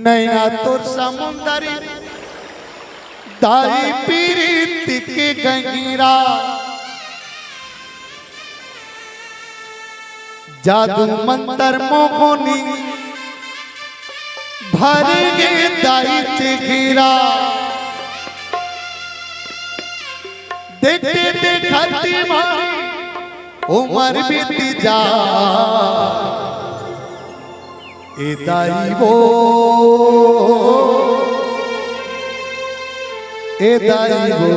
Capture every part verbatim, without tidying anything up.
नैना तोर समुंदरी दाई पीरित के गहिरा, जादू मंतर मोहनी भर गे दाई चेहरा। देखते देखत मारी उमर बीत जा। ए दाई वो, ए दाई वो,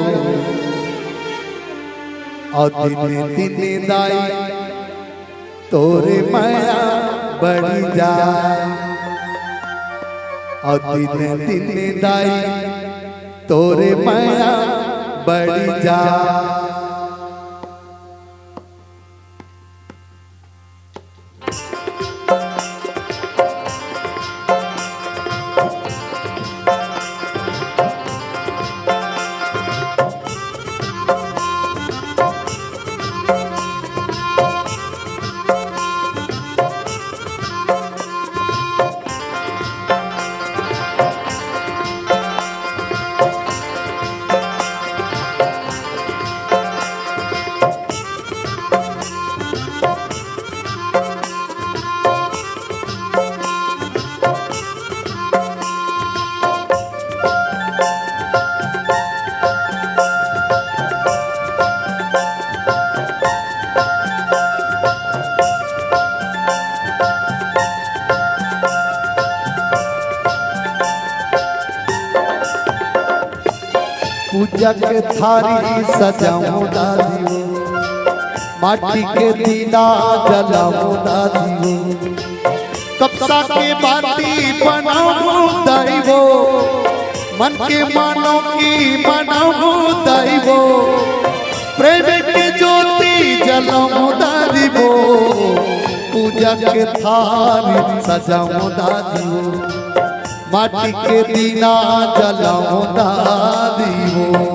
अउ दिने दिने दाई तोरे मया बढ़ी जा, अउ दिने दिने दाई तोरे मया बढ़ी जा। पूजा के थारी सजाऊं दादी वो, माटी के दीना जलाऊं दादी वो, कपसा के बाती बनाऊं दाई वो, मन के मानो की मनाऊं दाई वो, प्रेम के ज्योति जलाऊं दादी वो, पूजा के थारी सजाऊं दादी वो, माटी के दीना जलाऊं दादी वो।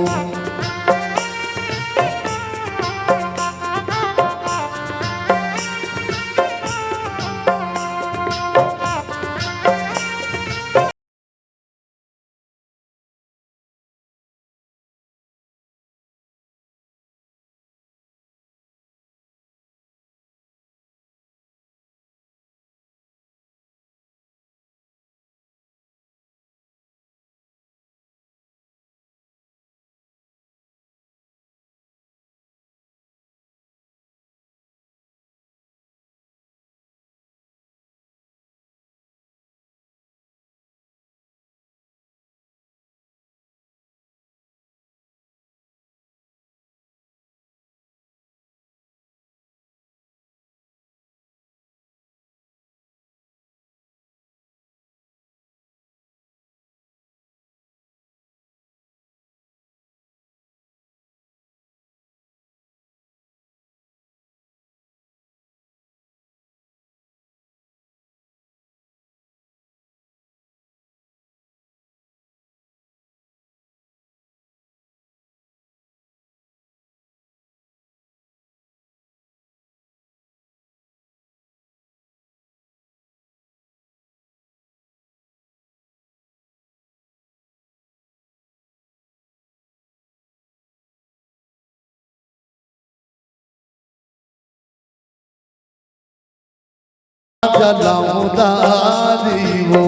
जलाऊं दादी वो।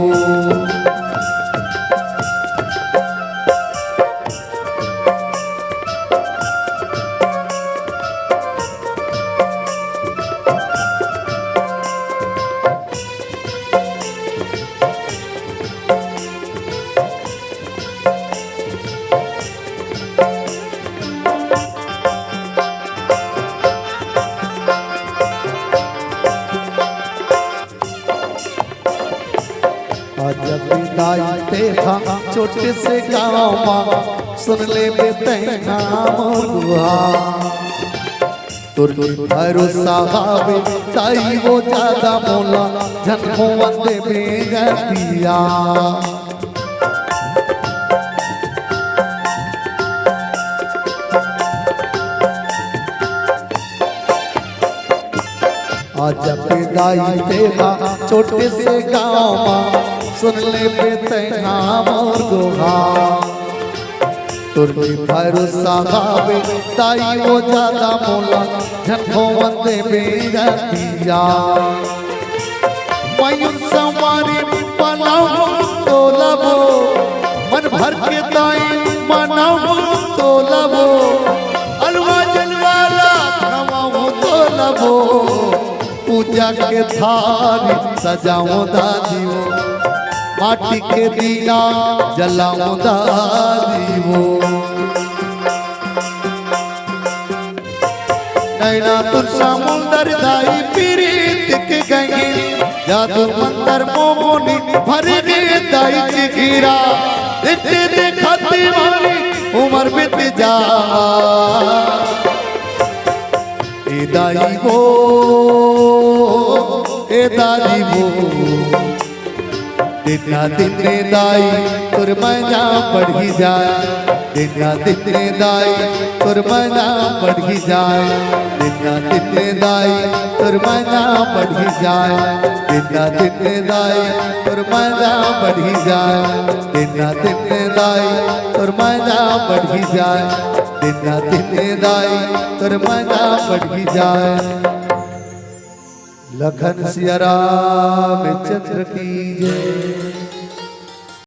अजब दाई तेहा छोटे से गाँव मा सुन लेबे तैं नाम दुहा। तोर भरोसा हावे दाई वो जादा मोला झन खोवन देबे गतिया। आज पे दाई तेहा छोटे से गाँव मा सुन लेबे तैहा मोर गोहार। तोर पे भरोसा हावे दाई वो ज्यादा मोला झन खोवन देबे रतिया। मयूर संवारी बनाहूँ तोला वो, मन भर के दाई मनाहूँ तोला वो, अलवा जलवाला खवाहूँ तोला वो। पूजा के थारी सजाऊं दादी वो, माटी के दीया जलाऊं दादी वो। नैना तोर समुंदर दाई पीरित के गंगी, जादू मंतर मोमोनी भर गे दाई चिघिरा। देखते देखत मारी उमर बीत जा। ए दाई वो, ए दाई वो, दिन ना दिन में दाई तोर मया बढ़ी जाए। दिन ना दिन में दाई तोर मया बढ़ी जाए। दिन ना दिन में दाई तोर मया बढ़ी जाए। दिन ना दिन में दाई तोर मया बढ़ी जाए। दिन ना दिन में दाई तोर मया बढ़ी जाए। दिन ना दिन में दाई तोर मया बढ़ी जाए। लखन सिया रामचंद्र की जय।